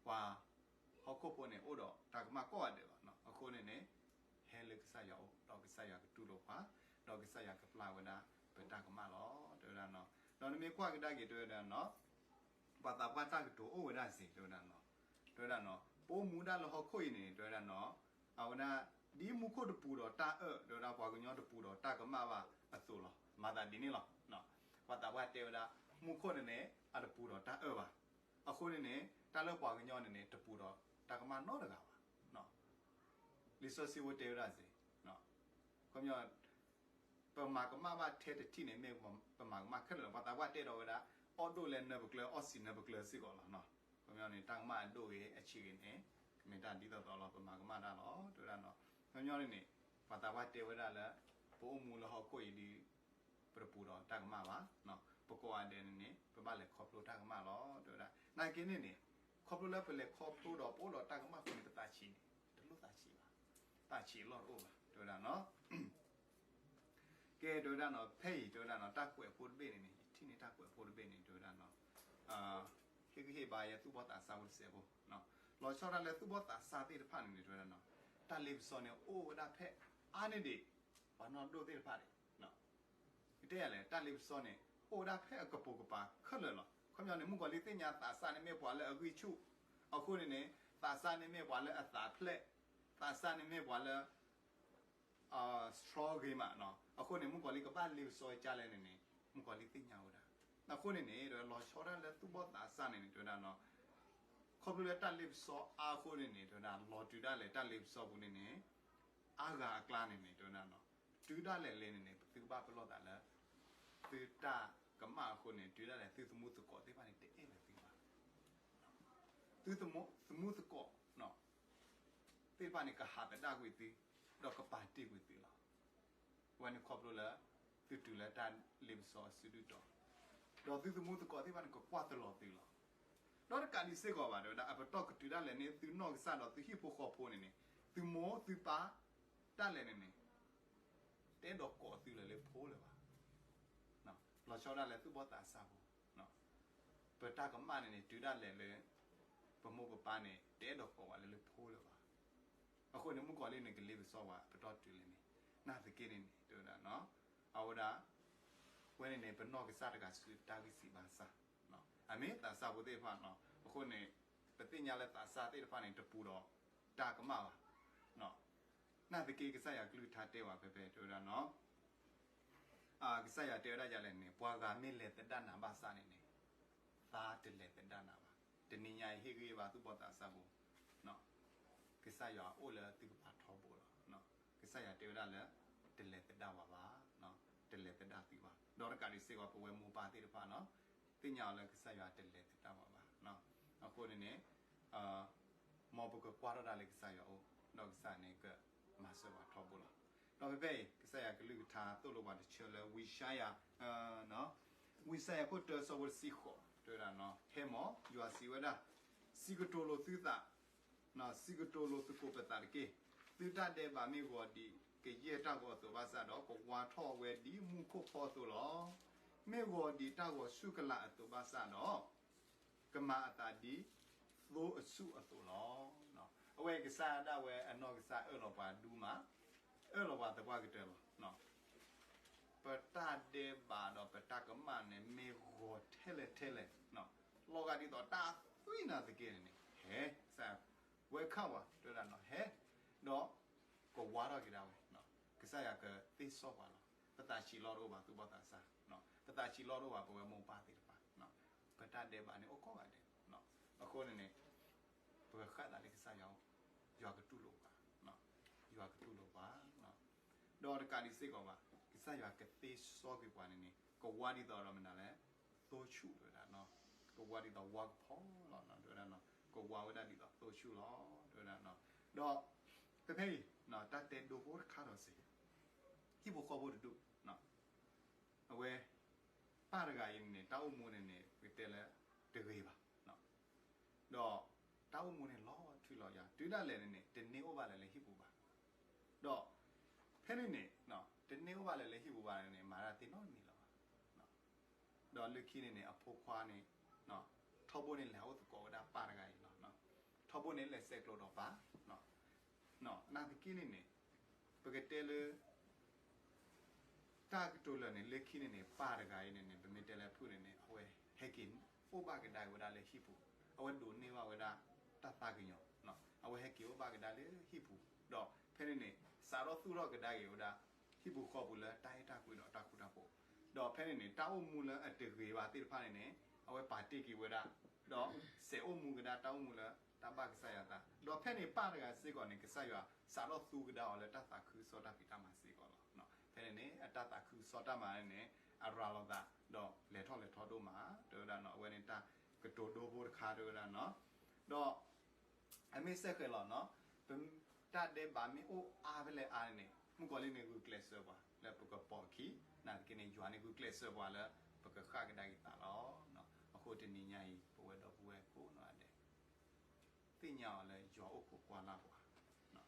ပှၤဟီၣ်ခိၣ်ဖိန့ၣ် အိၣ်ဒီးတၢ်ကမၣ်ကိးဂၤဒဲးလီၤ. အဃိန့ၣ်န့ၣ် ဟဲလၢကစၢ်ယွၤအအိၣ် ဒီးကစၢ်ယွၤကတူၢ်လိာ်ပှၤ, ဒီးကစၢ်ယွၤကပျၢ်ဝဲဒၣ်ပတၢ်ကမၣ်လီၤ တဲဝဲဒၣ်နီၤ. ဒီးနမ့ၢ်ကွၢ်ကဒါက့ၤတဲဝဲဒၣ်နီၤ ပှၤသးပှၢ်တၢ်ကတိၤအိၣ်ဝဲဒၣ်စ့ၢ် တဲဝဲဒၣ်နီၤ, တဲဝဲဒၣ်နီၤ ပအိၣ်မူဒၣ်လၢဟီၣ်ခိၣ်အံၤန့ၣ် တဲဝဲဒၣ်နီၤ အဝဲဒၣ် ဒ်မူခိၣ်တပူၤဒီးတၢ်အၢၣ် တဲဝဲဒၣ် ပှၤကညီတပူၤဒီးတၢ်ကမၣ်ဘၣ်အသိးလီၤ. မၤသးဒ်န့ၣ်လီၤ. ပှၤသးပှၢ်တဲဝဲဒၣ် မူခိၣ်န့ၣ်န့ၣ် အတပူၤဒီးတၢ်အၢၣ်ဘၣ်. အဃိန့ၣ်န့ၣ် တၢ်လၢပှၤကညီန့ၣ်န့ၣ် တပူၤဒီးတၢ်ကမၣ်နီတဂၤဘၣ်. လံာ်စီဆှံဖိတဲဝဲဒၣ်စ့ၢ် ခီပညီ ပမၤကမၣ်ဘၣ်ထဲတထံၣ်န့ၣ် မ့ၢ်ပမၤကမၣ်ခဲလၢာ်လီၤ. ပှၤသးပှၢ်တဲဒီးဝဲဒၣ် အီၣ်ဒိၣ်လဲၤနၢပကျၢၤ အီၣ်ဆံးနၢပကျၢၤစ့ၢ်ကီးလီၤ. ခီပညီန့ၣ် တၢ်ကမၣ်အဒိၣ်ဂ့ၤ အဆံးဂ့ၤန့ၣ် မ့ၢ်တၢ်ဒ်သိးသိးလီၤ ပမၤကမၣ်တၢ်လီၤ တဲဝဲဒၣ်နီၤ. ခီပညီန့ၣ်န့ၣ် ပှၤသးပှၢ်တဲဝဲဒၣ်လၢ ပအိၣ်မူလၢဟီၣ်ခိၣ်အံၤဒီး ပတပူၤဒီးတၢ်ကမၣ်ဘၣ်. ပကိးဂၤဒဲးန့ၣ်န့ၣ် ပဘၣ်လဲၤခီဖျိတၢ်ကမၣ်လီၤ တဲဝဲဒၣ်. နာ်က့န့ၣ်န့ၣ် ခီဖျိလၢပလဲၤခီဖျိဒီးပအိၣ်ဒီးတၢ်ကမၣ်အဃိန့ၣ် ပသးဆံးန့ၣ် တလိၣ်သးဆံးဘၣ်, သးဆံးအလီၢ်တအိၣ်ဘၣ် တဲဝဲဒၣ်နီၤ. ကဲ တဲဝဲဒၣ်နီၤ ဖဲအံၤ တဲဝဲဒၣ်နီၤ တၢ်ကွဲးဖိတဘ့ၣ်န့ၣ်န့ၣ် ယထံၣ်န့ၢ်တၢ်ကွဲးဖိတဘ့ၣ်န့ၣ် တဲဝဲဒၣ်နီၤ ဟ့ၣ်ဂံၢ်ဟ့ၣ်ဘါယသူၣ်ဘီၣ်သးစၢ်ဖိတစဲးဖိ, လီၤဆီဒၣ်တၢ်လၢသူၣ်ဘီၣ်သးစၢ်သ့ၣ်တဖၣ်န့ၣ်န့ၣ် တဲဝဲဒၣ်နီၤ တၢ်လ့ပစီန့ၣ် အိၣ်ဝဲဒၣ်ဖဲအါန့ၢ်ဒံး ပှၤနီၢ်ဒိၣ်သ့ၣ်တဖၣ်န့ၣ် ကတဲယၤလဲၣ် တၢ်လ့ပစီန့ၣ် အိၣ်ဝဲဒၣ်ဖဲအကပိာ်ကပၤခဲလၢာ်လီၤ. ခီပညီန့ၣ် မုၣ်ကီၤလံၢ်သ့ၣ်ညါသးစၢ်န့ၣ်မ့ၢ်ပှၤလၢအဂံၢ်ဆူၣ်, အဃိန့ၣ်န့ၣ် သးစၢ်န့ၣ်မ့ၢ်ပှၤလၢအသးဖျဲး, သးစၢ်န့ၣ်မ့ၢ်ပှၤလၢ အ strong ဂ့ၤမးနီၤ. အဃိန့ၣ် မုၣ်ကီၤလံၢ်ကဘၣ်လ့ပစီကလဲၣ်န့ၣ်န့ၣ် မုၣ်ကီၤလံၢ်သ့ၣ်ညါဝဲဒၣ်. အဃိန့ၣ်န့ၣ် လီၤဆီဒၣ်လၢသူၣ်ဘီၣ်သးစၢ်န့ၣ်န့ၣ် တဲဝဲဒၣ်နီၤ, ခီဖျိလၢတၢ်လ့ပစီအါအဃိန့ၣ်န့ၣ် တဲဝဲဒၣ် လီၤတုၤဒၣ်လဲာ်တၢ်လ့ပစီပူၤန့ၣ်န့ၣ် အါဂၤအကျါန့ၣ်န့ၣ် တဲဝဲဒၣ်နီၤ, တုၤဒၣ်လဲာ်လံန့ၣ်န့ၣ် ပသုကဘၣ်ပလီၢ်သးလၢ သုတၢ်ကမၣ်အဃိန့ၣ် တုၤဒၣ်လဲာ်သုသမူသကိးသ့ၣ်တဖၣ်န့ၣ် တအဲၣ်လၢၤသုဘၣ်. သုသမူသကိး သ့ၣ်တဖၣ်န့ၣ် ကဟးသဒၣ်ကွံာ်သု, ဒီးကပာ်တ့ၢ်ကွံာ်သုလီၤ. အဝဲန့ၣ်ခီဖျိလၢ သုတုၤလၢတၢ်လ့ပစီအစုဒုၣ်တီၤ, ဒီးသုသမူသကိးသ့ၣ်တဖၣ်န့ၣ် ကကွၢ်တလီၤသုလီၤ. ဒီးတကးဒံးစ့ၢ်ကီးဘၣ် တဲဝဲဒၣ် အပတီၢ်ကတုၤဒၣ်လဲာ်န့ၣ် သုနီၢ်ကစၢ်ဒီးသုဟံၣ်ဖိဃီဖိန့ၣ်န့ၣ် သုမိၢ်သုပၢ် ဒၣ်လဲာ်န့ၣ်န့ၣ် တအဲၣ်ဒိးကိးသုလၢၤလၢဖိလၢၤဘၣ်. လီၤဆီဒၣ်လၢသူၣ်ဘီၣ်သးစၢ်ဖိ ပတၢ်ကမၣ်န့ၣ်န့ၣ် တုၤဒၣ်လဲာ်လၢ ပမိၢ်ပပၢ်န့ၣ် တအဲၣ်ဒိးကိးဝဲလၢလၢဖိလၢၤဘၣ်. အဃိန့ၣ် မုၣ်ကီၤလံၢ်န့ၣ် ကလ့ပစီဝဲ ပတီၢ်တုၤလံန့ၣ် နာ်သက့န့ၣ်န့ၣ် တဲဝဲဒၣ် အဝဲဒၣ် ဝဲန့ၣ်န့ၣ် ပနီၢ်ကစၢ်တဂၤဆူတၢ်ဂံၢ်စၢ်ဘါစၢ် အမ့ၢ်သးစၢ်ဖိသ့ၣ်တဖၣ်နီၤ. အဃိန့ၣ် ပသ့ၣ်ညါလၢသးစၢ်သ့ၣ်တဖၣ်န့ၣ် တပူၤဒီးတၢ်ကမၣ်ဘၣ်. နာ်သက့ ကစၢ်ယွၤကလုၢ်ကထါတဲဝဲဖဲဖဲ တဲဝဲဒၣ်နီၤ ကစၢ်ယွၤတဲဝဲဒၣ်ယၤလဲၣ်န့ၣ် ပှၤဂၤမ့ၢ်လဲၤသဒၣ်နၤဘၣ်ဆၣ်န့ၣ်န့ၣ် သးတလဲၤသဒၣ်နၤဘၣ်. တနံၤညါအံၤ ဟ့ၣ်ဂံၢ်ဘါသူၣ်ဘီၣ်သးစၢ်ဖိ ကစၢ်ယွၤအိၣ်လၢသုကပၤထီဘိလီၤ. ကစၢ်ယွၤတဲဝဲဒၣ်လၢ တလဲၤသဒၣ်ဝဲဘၣ်, တလဲၤသဒၣ်သုဘၣ်. ဒီးတကးဒံးစ့ၢ်ကီး ပဝဲမိၢ်ပၢ်သ့ၣ်တဖၣ်နီၤ သ့ၣ်ညါအီၤလၢကစၢ်ယွၤတလဲၤသဒၣ်ဝဲဘၣ်. အဃိန့ၣ်န့ၣ် မ်ပကကွၢ်ထီၣ်ဒၣ်လၢကစၢ်ယွၤအိၣ်, ဒီးကစၢ်န့ၣ်ကမၤစၢၤပှၤထီဘိလီၤ. ဒီးဖဲဖဲအံၤ ကစၢ်ယွၤကလုၢ်ကထါသိၣ်လိပှၤတဆၢလၢဝံယၡါယၤ ဝံယၡါယၤခိၣ်တၢ ဆၢဖိတဆံဃိး တဲဝဲဒၣ်နီၤ, ဟဲမၢ်, ယွၤစံးဝဲဒၣ်, စံးကတိၤလိာ်သုသး, စံးကတိၤလိာ်သကိးပသးတက့ၢ်. သုတၢ်ဒဲးဘးမ့ၢ်ဂီၤဒံး ကယဲၢ်တၢ်ဂီၤအသိးဘၣ်ဆၣ်ဒီး ကဝါထီၣ်ဝဲဒ်မူခိၣ်ဖီအသိးလီၤ. မ့ၢ်ဂီၤဒံးတၢ်ဂီၤဆူၣ်ကလာ်အသိးဘၣ်ဆၣ်ဒီး ကမၤအသးဒ်သိအဆူၣ်အသိးလီၤ. အဝဲကစၢ်ဒၣ်ဝဲအနီၢ်ကစၢ်အၢၣ်လီၤပှၤဒိၣ်မး, အၢၣ်လီၤပှၤသပှၢ်ကတၢၢ်လီၤ. ပတၢ်ဒဲးဘးဒီးပတၢ်ကမၣ်န့ၣ် မ့ၢ်ဂီၤထဲလဲၣ်ထဲလဲၣ်, လီၤဂာ်ဒ်သိးတၢ်သွံၣ်နာ်သက့န့ၣ်န့ၣ် ဟဲ, ကစၢ်ယွၤ welcome ဝဲ တဲဝဲဒၣ်နီၤ ဟဲ, ဒီးကဝါထီၣ်က့ၤဒၣ်ဝဲ, ကစၢ်ယွၤကသ့စီပှၤလီၤ. ပသးဆံးလီၤတအိၣ်ဘၣ်သူၣ်ဘီၣ်သးစၢ်, ပသးဆံးလီၤတအိၣ်ဘၣ်ပဝဲမိၢ်ပၢ်သ့ၣ်တဖၣ်, ပတၢ်ဒဲးဘးန့ၣ်အိၣ်ကိးဂၤဒဲး. အဃိန့ၣ်န့ၣ် ပကဃၣ်သးလၢကစၢ်ယွၤ, ယွၤကတူၢ်လိာ်ပှၤ, ယွၤကတူၢ်လိာ်ပှၤ, ဒီးတကးဒံးစ့ၢ်ကီးဘၣ် ကစၢ်ယွၤကသ့စီကွံာ်ပှၤန့ၣ်န့ၣ် ကဝါဒ်သိးဒီးမနုၤလဲၣ်, သိဆူၣ်တဲဝဲဒၣ်, ကဝါဒ်သိးဝါကဖီလီၤတဲဝဲဒၣ်, ကဝါဝဲဒၣ်ဒ်သိးသိဆူၣ်လီၤတဲဝဲဒၣ်. ဒီးဖဲဖဲအံၤ တၢ်တဲဒိဖိတခါဒီးစ့ၢ်, ဟံၣ်ဖိဃီဖိတဒူၣ်, အဝဲ ပၢ်တဂၤအံၤန့ၣ်န့ၣ် တၢ်အိၣ်မူန့ၣ်န့ၣ် ပတဲလၢတဂ့ၤဘၣ်, ဒီးတၢ်အိၣ်မူန့ၣ်လီၤထူလီၤယိာ် တုၤဒၣ်လဲာ်န့ၣ်န့ၣ် တန့ၢ်အိၣ်ဘၣ်လၢၤလၢဟံၣ်ပူၤဘၣ်, ဒီးဖဲန့ၣ်န့ၣ် တန့ၢ်အိၣ်ဘၣ်လၢၤလၢဟံၣ်ပူၤဘၣ်န့ၣ်န့ၣ် မၤတၢ်သ့နီတမံၤလၢၤဘၣ်. ဒီးလၢခံန့ၣ်န့ၣ် အဖိခွါန့ၣ် ထီဘိန့ၣ်လဲၤအိၣ်သကိးဝဲဒၣ်ပၢ်တဂၤအံၤလီၤ. ထီဘိန့ၣ်လဲၤဆဲးကျိးဒီးပၢ်, နာ်သက့န့ၣ်န့ၣ် ပကတဲလၢ တၢ်ကတိၤလၢာ်န့ၣ် လၢခံန့ၣ်န့ၣ် ပၢ်တဂၤအံၤန့ၣ်န့ၣ် ပမ့ၢ်တဲလၢဖုၣ်န့ၣ်န့ၣ် အဝဲဟဲက့ၤအိၣ်ဘၣ်ကဒါက့ၤဝဲဒၣ်လၢဟံၣ်ပူၤ, အဝဲဒိးန့ၢ်ဘၣ်ဝဲဒၣ်တၢ်သးကညီၤ, အဝဲဟဲက့ၤအိၣ်ဘၣ်ကဒါလၢဟံၣ်ပူၤ, ဒီးဖဲန့ၣ်န့ၣ် စးထီၣ်သူၣ်ထီၣ်ကဒါက့ၤဝဲဒၣ် ဟံၣ်ပူၤဃီပူၤလၢတၢ်အဲၣ်တၢ်ကွံဒီးတၢ်ဃူတၢ်ဖိး, ဒီးဖဲန့ၣ်န့ၣ် တၢ်အိၣ်မူလၢအတဂ့ၤဘၣ်သ့ၣ်တဖၣ်န့ၣ်န့ၣ် အဝဲပာ်တ့ၢ်က့ၤဝဲဒၣ်, ဒီးစဲးအိၣ်မူကဒါတၢ်အိၣ်မူလၢတၢ်ဘၣ်ကစၢ်ယွၤသး, ဒီးဖဲန့ၣ်ပၢ်တဂၤစ့ၢ်ကီးန့ၣ် ကစၢ်ယွၤစးထီၣ်သူကဒါအီၤလၢတၢ်သးခုကစီၣ်တၢ်ဖံးတၢ်မၤစ့ၢ်ကီးလီၤ. ဖဲန့ၣ်န့ၣ် အတၢ်သးခုကစီၣ်တၢ်မၤန့ၣ်န့ၣ် အရၤလီၤသး ဒီးလဲၤထီၣ်လဲၤထီဒိၣ်မး တဲဝဲဒၣ်နီၤ, အဝဲန့ၣ်တၢ်ကတိၤဒိဖိတခါတဲဝဲဒၣ်နီၤ, ဒီး အမ့ၢ်စဲဃဲၤလီၤနီၤ, ပတၢ်ဒဲးဘးမ့ၢ်အိၣ်အါဖဲလဲၣ်အါန့ၣ်န့ၣ် မုၣ်ကီၤလံၢ်န့ၣ်ဂုာ်ကျဲးစၢးပှၤလၢပကပိာ်အခံ, နာ်သက့န့ၣ် ယွၤန့ၣ်ဂုာ်ကျဲးစၢးပှၤလၢ ပကဃၣ်ကဒါက့ၤသးလီၤ. အဃိတနံၤညါအံၤ ပဝဲဒီပုၢ်ဝဲၢ်ကိးနီၢ်ဂၤဒဲး သ့ၣ်ညါအီၤလၢယွၤအိၣ်ခိးကွၢ်လၢ်ပှၤ,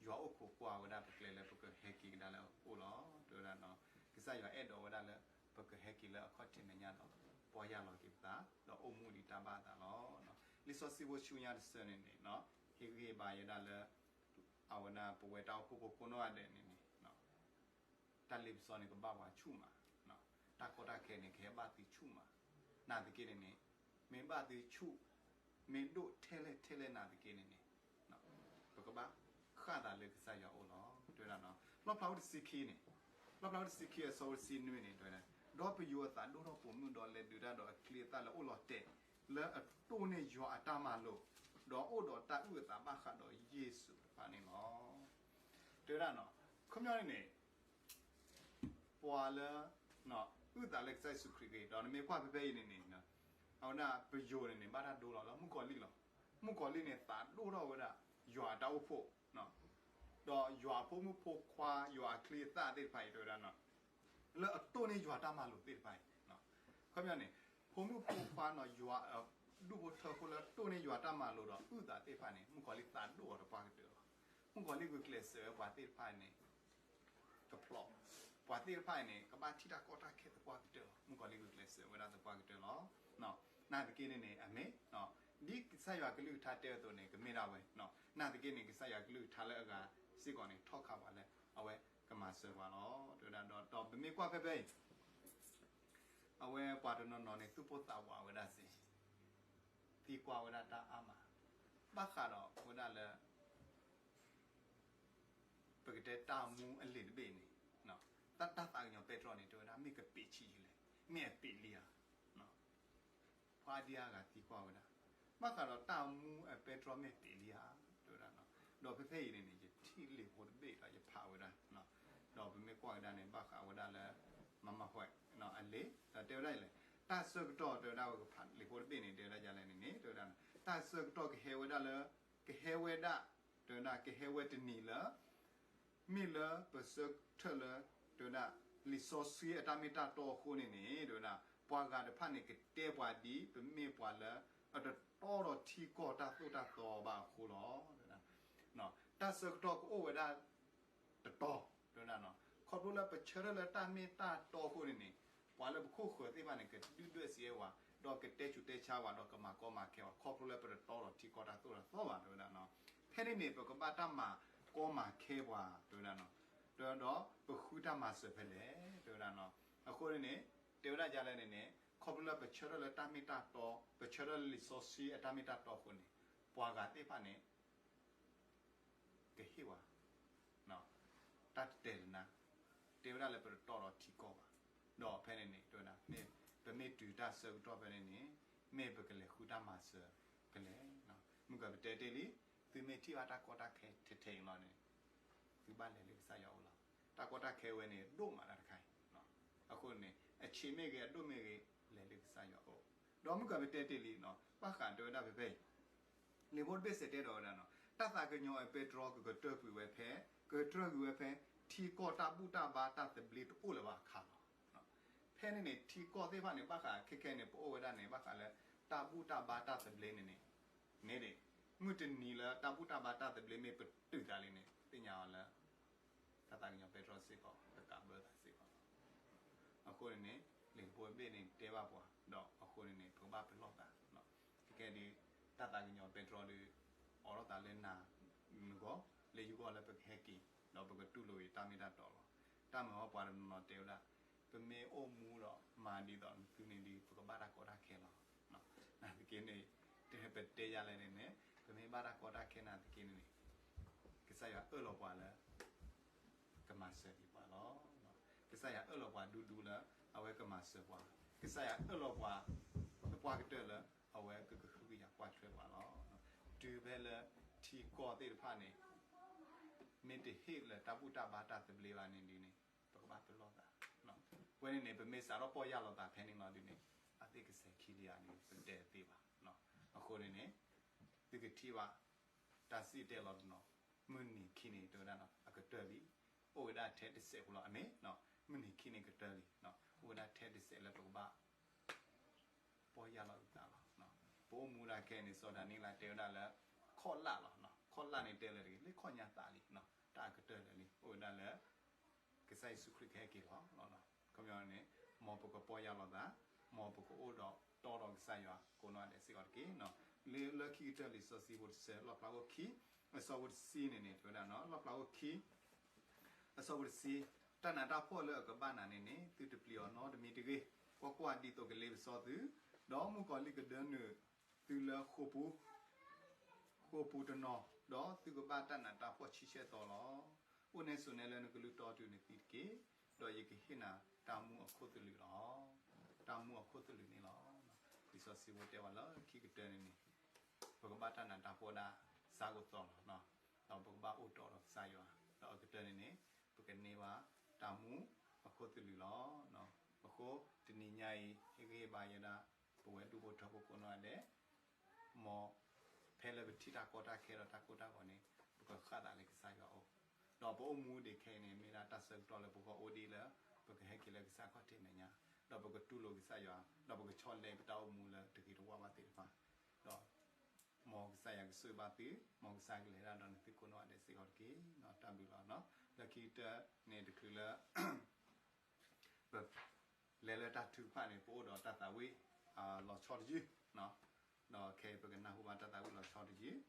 ယွၤအိၣ်ခိးကွၢ်ဝဲဒၣ်ပကျဲလၢပကဟဲက့ၤကဒါလၢအအိၣ်လီၤ. တဲဝဲဒၣ်နီၤ, ကစၢ်ယွၤအဲၣ်ဒိးဝဲဒၣ်လၢ ပကဟဲက့ၤလၢအခီၣ်ထံးမဲာ်ညါဒီး ပီၢ်ယၢ်လီၤက့ၤပသး ဒီးအိၣ်မူဒံးတၢ်ဘၣ်အသးလီၤ. လံာ်စီဆှံဖိဆူညါတဆၢန့ၣ်န့ၣ် ဟ့ၣ်ဂံၢ်ဟ့ၣ်ဘါယဲဒၣ်လၢ အဝဲဒၣ်ပဝဲတၢ်အိၣ်ဖှိၣ်ဖိကိးနီၢ်ဂၤဒဲးန့ၣ်န့ၣ် တၢ်လ့ပစီန့ၣ် ကဘၣ်ပှၤဆူၣ်မး, တၢ်ကီတၢ်ခဲန့ၣ် ကဟဲဘၣ်သုဆူၣ်မး, နာ်သက့န့ၣ်န့ၣ် မ့ၢ်ဘၣ်သုဆူၣ် မ့ၢ်ဒိၣ်ထဲလဲၣ်ထဲလဲၣ်နာ်သက့န့ၣ်န့ၣ် ပကဘၣ်ဃၣ်သးလၢကစၢ်ယွၤအအိၣ်လီၤ. တဲဝဲဒၣ်နီၤ, လီၣ်ဖျါဝဲတဆံခံန့ၣ်, လီၣ်ဖျါဝဲတဆံခံအဆၢဖိတဆံနွံန့ၣ် တဲဝဲဒၣ်, ဒီးပယိၤအသးဒိၣ်ထီၣ်ပိာ်မုၣ်ဒီးလဲၤဒုးတၢ်ဒီးအချံအသၣ်လၢအအိၣ်လီၤတဲာ် လၢအတိၢ်န့ၢ်ယွၤအတၢ်မၤလိာ်, ဒီးအိၣ်ဒီးတၢ်အုၣ်အသးဘၣ်ဃးဒီးယ့ၣ်ၡူးတဖၣ်န့ၣ်လီၤ. တဲဝဲဒၣ်နီၤ, ခီပညီန့ၣ်န့ၣ် ပှၤလၢ အုၣ်သးလၢကစၢ်ယ့ၣ်ၡူးခရံာ်ဂ့ၤ ဒီးနမ့ၢ်ကွၢ်ဖဲဖဲအံၤန့ၣ်န့ၣ် အဝဲဒၣ်ပယိၤန့ၣ်န့ၣ် ဘၣ်တၢ်ဒိလီၤလၢမုၣ်ကီၤလံၢ်လီၤ. မုၣ်ကီၤလံၢ်န့ၣ် သးဒိၣ်ထီၣ်ဝဲဒၣ် ယွၤအတၢ်အိၣ်ဖှိၣ် ဒီးယွၤအဖိမုၣ်ဖိခွါ ယွၤအချံအသၣ်သ့ၣ်တဖၣ်အံၤ တဲဝဲဒၣ် လၢအတိၢ်န့ၢ်ယွၤတၢ်မၤလိာ်သ့ၣ်တဖၣ်အံၤ, ခီပညီန့ၣ် ဖိမုၣ်ဖိခွါနီၤ ယွၤအဒူၣ်ဖိထၢဖိလၢတိၢ်န့ၢ်ယွၤတၢ်မၤလိာ်ဒီးအုၣ်သးသ့ၣ်တဖၣ်န့ၣ် မုၣ်ကီၤလံၢ်သးဒိၣ်အီၤသပှၢ်ကတၢၢ်လီၤ. မုၣ်ကီၤလံၢ်ဂုာ်ကျဲးစၢးဝဲပှၤသ့ၣ်တဖၣ်န့ၣ် ကဖျိး, ပှၤသ့ၣ်တဖၣ်အံၤန့ၣ် ကဘၣ်ထံၣ်တၢ်ကီတၢ်ခဲသပှၢ်ကတၢၢ်လီၤ. မုၣ်ကီၤလံၢ်ဂုာ်ကျဲးစၢးဝဲဒၣ်သပှၢ်ကတၢၢ်လီၤ. နာ်သက့န့ၣ်န့ၣ် အမ့ၢ် ဒ်ကစၢ်ယွၤကလုၢ်ကထါတဲအသိးန့ၣ် ကမ့ၢ်ဒၣ်ဝဲ, နာ်သက့န့ၣ် ကစၢ်ယွၤကလုၢ်ကထါလၢအဂၤစ့ၢ်ကီးန့ၣ် ထီၣ်ခးပှၤလၢအဝဲကမၤစၢၤပှၤလီၤ. တဲဝဲဒၣ်ဒီး ဒီးပမ့ၢ်ကွၢ်ဖဲဖဲအံၤ အဝဲပှၤတနီၤနီၤန့ၣ် သူၣ်ပိၢ်သးဝးဝဲဒၣ်စ့ၢ် သံကွၢ်ဝဲဒၣ်တၢ်အါမး, ဘၣ်ဃးဒီးဝဲဒၣ်လၢ ပကတဲတၢ်မူအလံာ်တဘ့ၣ်န့ၣ်, တၢ် တၢ်သးကညီၤပဲတြီန့ၣ် တဲဝဲဒၣ်မ့ၢ်ကပ့းဆံးယံာ်လဲၣ်, မ့ၢ်အပ့းလံဧါ. ပှၤဒံအါဂၤသံကွၢ်ဝဲဒၣ်, ဘၣ်ဃးဒီးတၢ်မူအပဲတြီမ့ၢ်ပ့းလံဧါ, တဲဝဲဒၣ်, ဒီးဖဲဖဲအံၤန့ၣ်န့ၣ် ယထံၣ်လံာ်ဖိတဘ့ၣ်ဒီးယဖးဝဲဒၣ်, ဒီးပမ့ၢ်ကွၢ်ကဒါန့ၣ် ဘၣ်ဃးဝဲဒၣ်လၢ မမၢ်ဝဲ အလံာ် ဒီးတဲဝဲဒၣ်လဲၣ်, တၢ်ဆၢကတီၢ်တဲဝဲဒၣ်ဝဲကဖးလံာ်ဖိတဘ့ၣ်န့ၣ် တဲဝဲဒၣ်ယၤလဲၣ်န့ၣ်န့ၣ် တဲဝဲဒၣ်, တၢ်ဆၢကတီၢ်ကဟဲဝဲဒၣ်လၢ ကဟဲဝဲဒၣ်, တဲဝဲဒၣ် ကဟဲဝဲတနံၤလၢ မ့ၢ်လၢပဆၢထၢၣ်လၢ တဲဝဲဒၣ် လံာ်စီဆှံအတၢ်မ့ၢ်တၢ်တီအဃိန့ၣ်န့ၣ် တဲဝဲဒၣ် ပှၤဂၤတဖၣ်န့ၣ် ကတဲပှၤဒ်ပမ့ၢ်ပှၤလၢ အတတီဒီးထံကီၢ်တၢ်သိၣ်တၢ်သီဘၣ်အဃိလီၤ. တဲဝဲဒၣ် တၢ်ဆၢကတီၢ်ကအိၣ်ဝဲဒၣ် တတီ, တဲဝဲဒၣ် ခီဖျိလၢပဆၢထၢၣ်လၢတၢ်မ့ၢ်တၢ်တီအဃိန့ၣ်န့ၣ် ပှၤလၢပခိၣ်ဃၢၤသ့ၣ်တဖၣ်န့ၣ် ကဒုၣ်ဒွဲၣ်စံးဝဲပှၤ ဒီးကတဲဆူးတဲဆါဝဲ ဒီးကမၤကီမၤခဲဝဲ ခီဖျိလၢပတတီဒီးထံကီၢ်တၢ်သိၣ်တၢ်သီဘၣ် တဲဝဲဒၣ်. ဖဲန့ၣ်န့ၣ် ပကဘၣ်တၢ်မၤကီမၤခဲပှၤ တဲဝဲဒၣ်, တဲဝဲဒီးပဃုတၢ်မၤစၢၤဖဲလဲၣ် တဲဝဲဒၣ်. အဃိန့ၣ်န့ၣ် တဲဝဲဒၣ်ယၤလဲၣ်န့ၣ်န့ၣ် ခီဖျိလၢပဆၢထၢၣ်လၢတၢ်မ့ၢ်တၢ်တီ, ပဆၢထၢၣ်လၢလံာ်စီဆှံအတၢ်မ့ၢ်တၢ်တီအဃိန့ၣ် ပှၤဂၤသ့ၣ်တဖၣ်န့ၣ် ကဟ့ၣ်ဝဲ တၢ်တတဲာ်တနါ, တဲဝဲဒၣ်လၢပတတီဒီးထံကီၢ်ဘၣ်. ဒီးဖဲန့ၣ်န့ၣ် တဲဝဲဒၣ် မ့ၢ်ပမ့ၢ်တုၤတၢ်ဆၢကတီၢ်ဖဲန့ၣ်န့ၣ် မ့ၢ်ပကလဲၤဃုတၢ်မၤစၢၤဖဲလဲၣ်. မုၢ်ကပတဲတ့ၢ်လံ, သုမ့ၢ်ထံၣ်ဘၣ်တၢ်ကီတၢ်ခဲထဲထဲအံၤလီၤန့ၣ် သုဘၣ်လဲၤလၢကစၢ်ယွၤအအိၣ်လီၤ. တၢ်ကီတၢ်ခဲဝဲန့ၣ် ဒိၣ်မးတၢ်တခါအံၤ. အဃိန့ၣ် အဆံးမ့ၢ်ဂ့ၤ အဒိၣ်မ့ၢ်ဂ့ၤ လဲၤလၢကစၢ်ယွၤအအိၣ်. ဒီးမုၢ်ကပတဲတ့ၢ်လံ, ဘၣ်ဃးတဲဝဲဒၣ်ဖဲဖဲအံၤ လံာ်ဖိတဘ့ၣ်စဲးတဲဒီးဝဲဒၣ်, တၢ်သးကညီၤအပဲတြီကကတၢၢ်ကွံာ်ဝဲဖဲ, ကကတၢၢ်ကွံာ်ဝဲဖဲ ထံကီၢ်တၢ်ဘူၣ်တၢ်ဘါတၢ်သဘျ့တအိၣ်လၢၤဘၣ်အခါလီၤ. ဖဲန့ၣ်န့ၣ် ထံကီၢ်သ့ၣ်တဖၣ်န့ၣ် ဘၣ်ဃးခဲခဲန့ၣ် ပအိၣ်ဝဲဒၣ်န့ၣ် ဘၣ်ဃးလၢ တၢ်ဘူၣ်တၢ်ဘါတၢ်သဘျ့န့ၣ်န့ၣ်, န့ၣ်ဒၣ် မုၢ်တနံၤလၢတၢ်ဘူၣ်တၢ်ဘါတၢ်သဘျ့မ့ၢ်ပတုာ်သးလံန့ၣ် သ့ၣ်ညါအီၤလၢ တၢ်သးကညီၤပဲတြီစ့ၢ်ကီး ကကးဘၢသးစ့ၢ်ကီးလီၤ. အဃိန့ၣ်န့ၣ် လံာ်ဖိတဘ့ၣ်န့ၣ်တဲဘၣ်ပှၤ, ဒီးအဃိန့ၣ်န့ၣ် ပကဘၣ်ပလီၢ်သး, ခဲကဲဒ် တၢ်သးကညီၤပဲတြီဒီး အိးထီၣ်သးလၢနၤနဂီၢ် လၢယဂီၢ်လၢပကဟဲက့ၤ ဒီးပကတူၢ်လိာ်အံၤတၢ်မ့ၢ်တၢ်တီလီၤ. တၢ်မၤဟီပှၤတနီၤနီၤတဲဝဲဒၣ် ပမ့ၢ်အိၣ်မူဒီးမၤဒ်သိးနသုန့ၣ်ဒီး ပကဘၣ်တၢ်ကီတၢ်ခဲလီၤ. နာ်သက့န့ၣ် တဲပတဲယၤလဲၣ်န့ၣ်န့ၣ် ပမ့ၢ်ဘၣ်တၢ်ကီတၢ်ခဲနာ်သက့န့ၣ်န့ၣ် ကစၢ်ယွၤအၢၣ်လီၤပှၤလၢ ကမၤစၢၤက့ၤပှၤလီၤ. ကစၢ်ယွၤအၢၣ်လီၤပှၤဒူဒူလၢ အဝဲကမၤစၢၤပှၤ, ကစၢ်ယွၤအၢၣ်လီၤပှၤ သပှၢ်ကတၢၢ်လၢ အဝဲကကဟုကယာ်ကွၢ်ထွဲပှၤလီၤ. တုၤဖဲလၢထံကီၢ်သ့ၣ်တဖၣ်န့ၣ် မ့ၢ်တဟ့ၣ်လၢတၢ်ဘူၣ်တၢ်ဘါတၢ်သဘျ့ဘၣ်န့ၣ်ဒ်န့ၣ် ပကဘၣ်ပလီၢ်သး. ဝဲန့ၣ်န့ၣ် ပမ့ၢ်စးထီၣ်ပီၢ်ယၢ်လီၤသးဖဲန့ၣ်လီၤဒ်န့ၣ် အသ့ၣ်ကစဲးခံလံဧါန့ၣ် ပတဲသ့ဘၣ်. အဃိန့ၣ်န့ၣ် သုကထံၣ်ဘၣ် တၢ်စံၣ်တဲၤလီၤတနီၤ, မုၢ်နံၤခံန့ၣ် တဲဝဲဒၣ် အကတၢၢ်လံ, အိၣ်ဝဲဒၣ်ထဲတစဲးဖိလီၤ. အမ့ၢ် မုၢ်နံၤခံန့ၣ်ကတၢၢ်လံ, အိၣ်ဝဲဒၣ်ထဲတစဲးလၢပကဘၣ် ပီၢ်ယၢ်လီၤအသးလီၤ. ပအိၣ်မူဒၣ်ခဲအံၤန့ၣ် စီၤဒၤနံးယ့လးတဲဝဲဒၣ်လၢ ခီၣ်လၣ်လီၤ. ခီၣ်လၣ်န့ၣ်တဲလၢတဂ့ၤ လၢခီၣ်ညါသးလံ, တၢ်အကတၢၢ်လၢာ်လံ အိၣ်ဝဲဒၣ်လၢ ကစၢ်ယ့ၣ်ၡူးခရံာ်ကဟဲက့ၤလီၤ. ခီပညီန့ၣ် မ်ပကပီၢ်ယၢ်လီၤသး, မ်ပကအိၣ်ဒီးတီဒီးကစၢ်ယွၤကိးနီၢ်ဒဲးစ့ၢ်ကီးတက့ၢ်. လၢလၢခံကတၢၢ်လံာ်စီဆှံဖိတဆၢ လီၣ်ဖျါအိၣ်ခံ အဆၢဖိတဆံန့ၣ်န့ၣ် တဲဝဲဒၣ် လီၣ်ဖျါအိၣ်ခံ အဆၢဖိတဆံ, တၢ်နးတၢ်ဖှီၣ်လၢအကဘၣ်နၤန့ၣ်န့ၣ် သုတပျံၤအီၤနီတမံၤတဂ့ၤ. ကွၢ်ကွၢ်, ဒ်သိးကလ့ပစီသု, ဒီးမုၣ်ကီၤလံၢ်ကဒၢနုာ်သုလၢဃိာ်ပူၤ, ဃိာ်ပူၤတနီၤ, ဒီးသုကဘၣ်တၢ်နးတၢ်ဖှီၣ်ဆံဆဲၣ်သီလီၤ. အိၣ်နဲဆိးနဲလၢနကလုၢ်တီတုၤနသံတက့ၢ်. ဒီးယကဟ့ၣ်နၤတၢ်မူအခိၣ်သလုးလီၤ. တၢ်မူအခိၣ်သလုးန့ၣ်လီၤ. လံာ်စီဆှံဖိတဲဝဲလၢခံကတၢၢ်န့ၣ်န့ၣ် ပကဘၣ်တၢ်နးတၢ်ဖှီၣ်ဒၣ်စးကသိးလီၤ. ဒီးပကဘၣ်အိၣ်တီဒီးကစၢ်ယွၤ, ဒီးအကတၢၢ်န့ၣ်န့ၣ် ပကန့ၢ်ဘၣ်တၢ်မူအခိၣ်သလုးလီၤ. အဃိတနံၤညါအံၤ ဟ့ၣ်ဂံၢ်ဟ့ၣ်ဘါယဲဒၣ် ပဝဲဒူၣ်ဖိထၢဖိကိးနီၢ်ဂၤဒဲး မ်ဖဲလၢပထံၣ်တၢ်ကီတၢ်ခဲဒီးတၢ်ကိၢ်တၢ်ဂီၤန့ၣ် ပကဃၣ်သးလၢကစၢ်ယွၤအအိၣ်, ဒီးပအိၣ်မူဒံးခဲအံၤန့ၣ် မ့ၢ်ဒၣ်တၢ်ဆၢကတီၢ်လၢပဂီၢ်အိၣ်ဒံးလၢ ပကဟဲက့ၤလၢကစၢ်ခီၣ်ထံးမဲာ်ညါ, ဒီးပကတူၢ်လိာ်ကစၢ်ယွၤ, ဒီးပကဆီလဲပတၢ်အိၣ်မူလၢတဂ့ၤတဝါဘၣ်သ့ၣ်တဖၣ်, ဒီး မ်ကစၢ်ယွၤကဆိၣ်ဂ့ၤဘၣ်သု, မ်ကစၢ်ကလဲၤတၢ်ဒီးနသုကိးနီၢ်ဂၤဒဲးစ့ၢ်ကီးတက့ၢ်. တၢ်ဘျုးလီၤ. လၢခံကတၢၢ်န့ၣ်တချုးလၢ ပလဲၤလၢတၢ်ထုကဖၣ်န့ၣ် ပအိၣ်ဒီးတၢ်သးဝံၣ်လီၤဆီတယုၢ်, ဒီးခဲအံၤပကနၢ်ဟူဘၣ်တၢ်သးဝံၣ်လီၤဆီတယုၢ်. တၢ်သးဝံၣ်တၢ်သးဝံၣ်ဒၣ်လဲာ်လီၤ.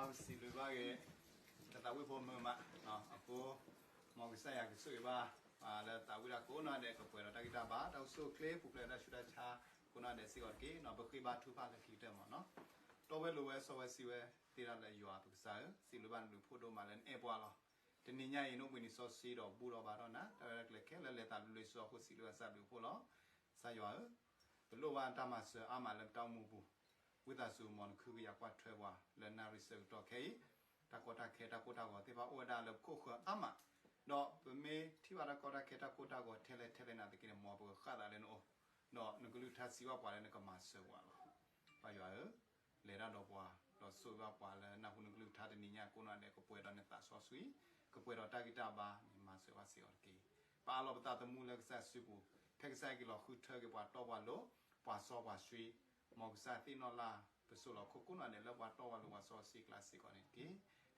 စံးဘျုးဘၣ်က့ၤ တသးဝံၣ်ဖိမုာ်မး အဃိ မ်ကစၢ်ယွၤကဆိၣ်ဂ့ၤဘၣ် လၢသးဝံၣ်တၢ်ကိးနီၢ်ဒဲး ကပှဲၤဒီးတၢ်ဂံၢ်တၢ်ဘါ တၢ်အိၣ်ဆူၣ်အိၣ်ချ့ ပူၤဖျဲးတၢ်ဆူးတၢ်ဆါ ကိးနီၢ်ဒဲးစ့ၢ်ကီးတက့ၢ်. ပဃ့ဘါထုကဖၣ်လၢခံကတၢၢ်မးနီၤ. တီဝဲလိၤဝဲစီဝဲစံးဝဲ သ့တၢ်လၢယွၤပကစၢ်ဧၢ, စံးဘျုးဘၣ်နဘျုးဖှိၣ်ဒိၣ်မးလၢနအဲၣ်ပှၤလီၤ. တနံၤညါအံၤ နအိၣ်ဘှံးနံၤစီဆှံဒီးဘူၣ်ထီၣ်ဘါထီၣ်နၤ တၢ်ရဲၣ်တၢ်ကျဲၤခဲလၢာ်လဲၤသးဘျ့စီအဃိ စံးဘျုးဘၣ်ကစၢ်ဘျုးဖှိၣ်လီၤ. ကစၢ်ယွၤဧၢ, ပလိၣ်ဘၣ်တၢ်မၤစၢၤအါမးလၢပတၢ်အိၣ်မူပူၤ, ဝံသးစူၤမ်နကဟုကယာ်ကွၢ်ထွဲပှၤလၢနၣ်ရံၣ်ဆၢကတီၢ်ခဲအံၤ, တၢ်ကီတၢ်ခဲတၢ်ကိၢ်တၢ်ဂီၤသ့ၣ်တဖၣ်အိၣ်ဝဲဒၣ်လၢပခိၣ်ဃၢၤအါမး, ဒီးပမ့ၢ်ထံၣ်ဘၣ်တၢ်ကီတၢ်ခဲတၢ်ကိၢ်တၢ်ဂီၤထဲလဲၣ်ထဲလဲၣ်နာ်သက့န့ၣ် မ်ပကဃၣ်သးလၢနအိၣ်, ဒီးနကလုၢ်ကထါစံးဘၣ်ပှၤလၢနကမၤစၢၤပှၤလီၤ. ပၢ်ယွၤဧၢ, လဲၤတၢ်ဒီးပှၤ, ဒီးဆိၣ်ဂ့ၤဘၣ်ပှၤလၢနၢ်ဟူနကလုၢ်ကထါတနံၤညါကိးနီၢ်ဒဲး ကပှဲၤဒီးနသးစီဆှံ, ကပှဲၤဒီးတၢ်ဂံၢ်တၢ်ဘါန့ၣ် မၤစၢၤဘၣ်စ့ၢ်ကီးတက့ၢ်. ပအးလီၤပသးသမူလၢကစၢ်စုပူၤ, ဖဲကစၢ်ဟဲက့ၤလီၤဃုထၢက့ၤပှၤတီပှၤလိၤ, ပှၤစီပှၤဆှံ, မ်ကစၢ်သ့ၣ်နီၣ်လၢ်ပစိာ်လီၤခိၣ်ကိးနီၢ်ဒဲး လၢပှၤတီပှၤလိၤပှၤစီဆှံကျါစ့ၢ်ကီး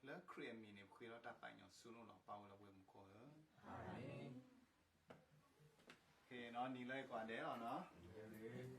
န့ၣ်တက့ၢ်. လၢခရံာ်အမံၤန့ၣ် ပဃ့ဒီးတၢ်သးကညီၤဆူနအိၣ်လီၤ. ပၢ်ဝဲလၢဝ့ၢ်မူခိၣ်ဧၢ, အၤမ့ၣ်. နံၤလၢယကိးဂၤဒဲးလီၤနီၤ.